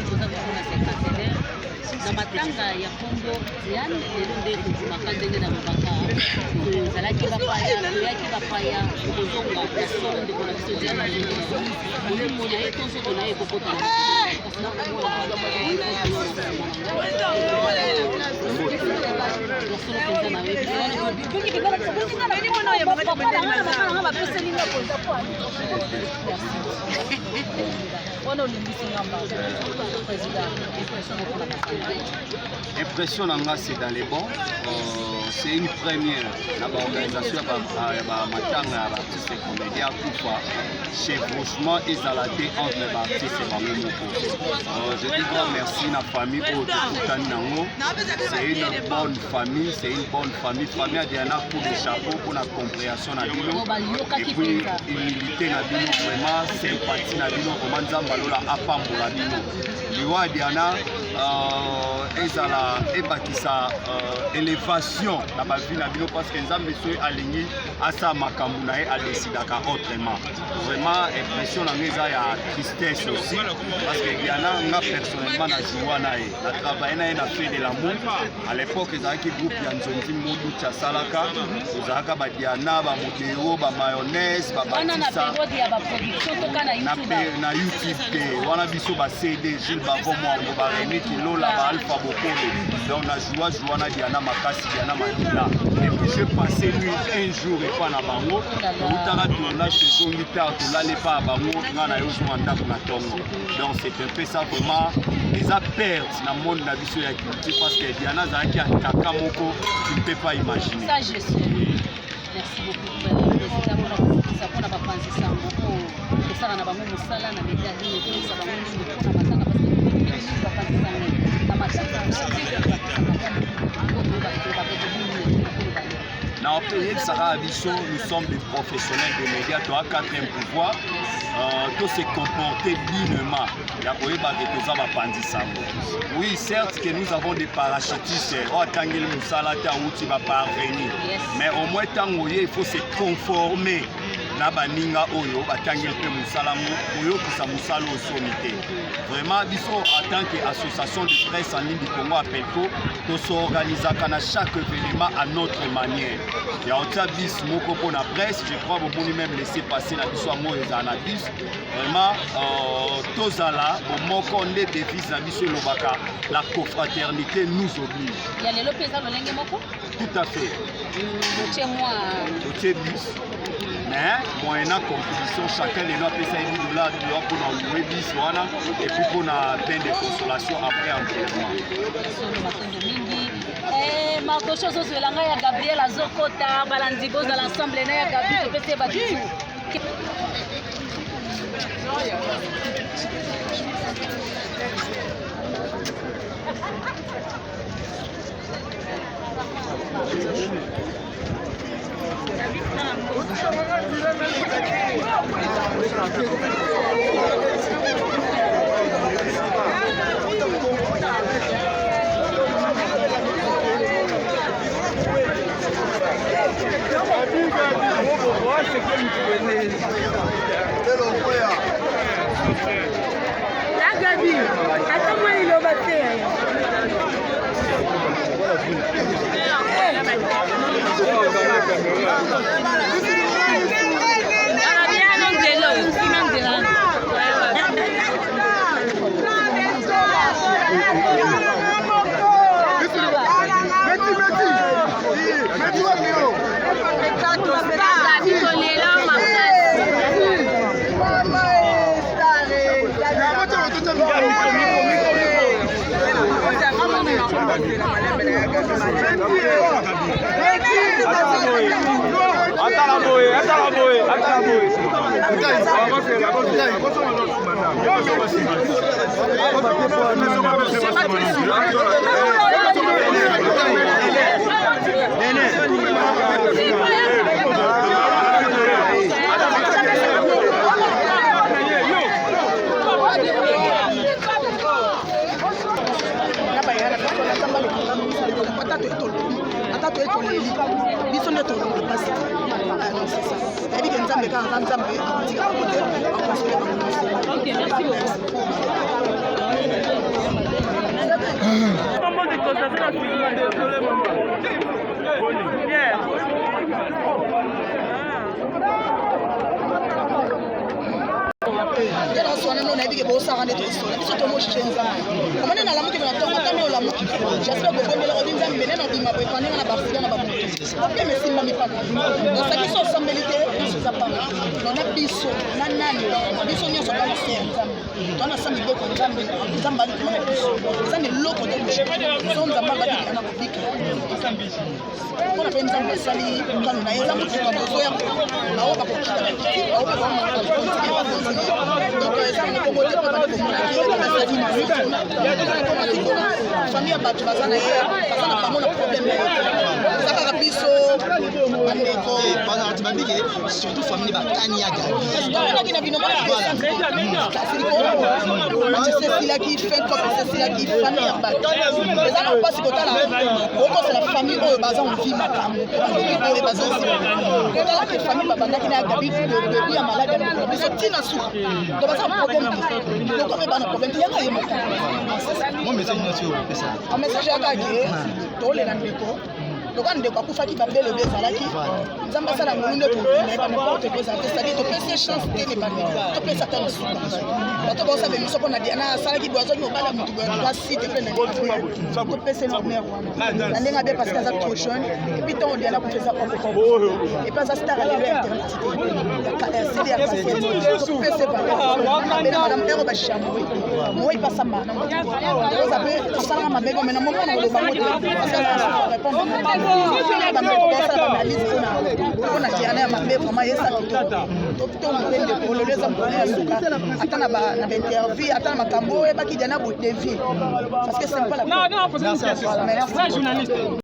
Toza toujours na cinquantenaire na matanga ya kombo Diane. Lelo nde tondimaka ndenge nalobaka, tozalaki bapaya, toyaki bapaya, tokozonga ya solo. Ndeko na biso Diane azongi biso, molimo na ye to nzoto na ye ekokota na mokili, kasi nakomona ya solo mpenza na wana olimbisi nga président. Impression mpona matanga? Impression na nga, c'est dans les bons. C'est une première na baorganisation ya bamatanga ya baartiste comédien akufa, chevauchement ezala te entre baartiste bango moko. Je dis grand merci na famille oyo tokutani nango. C'est une bonne famille, c'est une bonne famille. Famille ya Diana, coup de chapeau mpona compréhension na bino et puis humilité na bino, vraiment sympathie na bino. Vraiment, Nzambe alola apambola bino. Liwa ya Diana ezala ebakisa élévation na bavie na bino, parce que Nzambe soki alingi asala makambo na ye, adesidaka autrement. Vraiment, impression na nga eza ya tristesse aussi, parce que Diana, nga personnellement na joua na ye, na travaille na ye na Fait de l'amour. À l'époque ezalaki groupe ya Nzonzi Moduti asalaka, tozalaka badiana, bamodero, bamayonnaise, babatisa na YouTube te wana, biso ba CD Gilles Bavo Mwango, baremi Kilola, baalpha Bokolo. Donc na joua joua na Diana makasi, Diana Makila. Et puis je passé lui un jour epa na bango, toutaka tournage, tozongi tard, tolali epa ya bango, nga na yo ozonga ndako na ntongo. Donc c'est un peu ça. Vraiment eza perte na monde na biso ya culture, parce que Diana azalaki ataka moko, tu ne peux pas imaginer. Ça je sais. Merci beaucoup, président, mpona kosukisa, mpona bapanzi sango oyo tosala na bango mosala na media nini, toyebisa bango nini mpona matanga? Parce que mingi bapanzi sango na matanga bapesaka. Na oyebisaka biso, nous sommes des professionnels de médias, toa quatrième pouvoir, to se comporter dignement ya koyeba ke toza bapanzi sango. Oui, certes que nous avons des parachutistes oyo atangeli mosala te, awuti baparvenu, mais au moins ntango ye, il faut se conformer na baninga oyo batangeli mpe mosala ngo, koyokisa mosala oyo soni te. Vraiment, biso en tant que association de presse en ligne du Congo, APELCO, tosorganisaka na chaque événement à notre manière ya otia bis moko mpona presse. Je crois bomoni même laisser passer na biso yango ezala na bis. Vraiment, tozala bomoko nde devise na biso elobaka: la confraternité nous oblige. Ya lelo mpe eza lolenge moko? Tout à fait. Botie mwa Totie bis, mais moyennant contribution, chacun lelo apesa ye 10 $, 10 $ mpona louer bis wana et puis mpona peine de consolation après enterrement. Solo, matondo mingi. Mardoche ozozwela ngai ya Gabriel azokota. Balandi, bozala ensemble na ya Gabi, topesi ye babizu. Gabi, ata mwa liloba te. Atala boye, atala boye, atala boye. Ata toye, toleli, biso nde tolonga mpasi. Donc c'est ça, nayebi ke Nzambe kaka aza Nzambe, akotika bango te, akonsole bango nyonso. Ok, merci beaucoup. Nde naswana no nayebi ke bosaka nde tosola biso tomoshike Nzambe. Koma nde nalamuki na ntongo, ata nde olamuki, j'espère kobondela obi Nzambe nde nabima boye pandenge na barsika na bamoto problème esimbami paka nasaki so osambeli te, nyonso eza pamba. Na biso na nani, biso nyonso toa na se ya Nzambe, toa na sa miboko ya Nzambe. Nzambe alikuma na biso, eza na eloko te. So Nzambe abaki na kobika mpona mpe Nzambe asali kano na ye, eza motuka bozoya bao bakokita na kiti, bao mpe baomata, bacontinue. Donc eza yango bongo te mpo bande komonaki basali komaki kuna. Famille ya bato baza na ye, baza na bango na problème na ye te, eza kaka biso bandeko. Bato babike, surtout famille bakani ya Gabi. Tomonaki na bino kasi likolo match esesilaki, fin cop esesilaki. Famille ya bato eza na mpasi kotala, okosala famille oyo baza envi makambo balobi boye, bazosima kotala ke famille babandaki na ya Gabi début ya malade ya mikolo biso ntina suka. Donc baza na problème te, loko mpe bana problème te, yanga ye makambo. Mo message nyonso oyo opesa? Message yaka ke tolela ndeko, lokola ndeko akufaki, babele oyo ezalaki, Nzambe asala ngolu nde tokima ye n'importe quoi ezala te. C'est-à-dire topesi ye chance te, ne bandeko topesa ata na suka. Bato baosala émission mpo na Diana asalaki boye, azwaki mobali ya motu boye, en tout cas s'il te plaît, na topesa ye na honneur wana na ndenge abe, parce que aza trop jeune. Et puis ntango Diana akufa, eza propre, et puis aza star ya lelo ya internet te, ya CD, ya cassette. Topesa ye valeur na madame ero bashamoi moi pasamba na motu oza mpe asalaka mabe, mais na moment na koloba ngo te, parce que aza répondre bandeko basala baanalyse mpona Diana ya mabe. Vraiment eza kitoko, totongo ndeko lelo eza mokolo ya suka, ata na bainterview, ata na makambo oyo oyebaki Diana bodevie, parce que c'est pas la. Merci. Merci.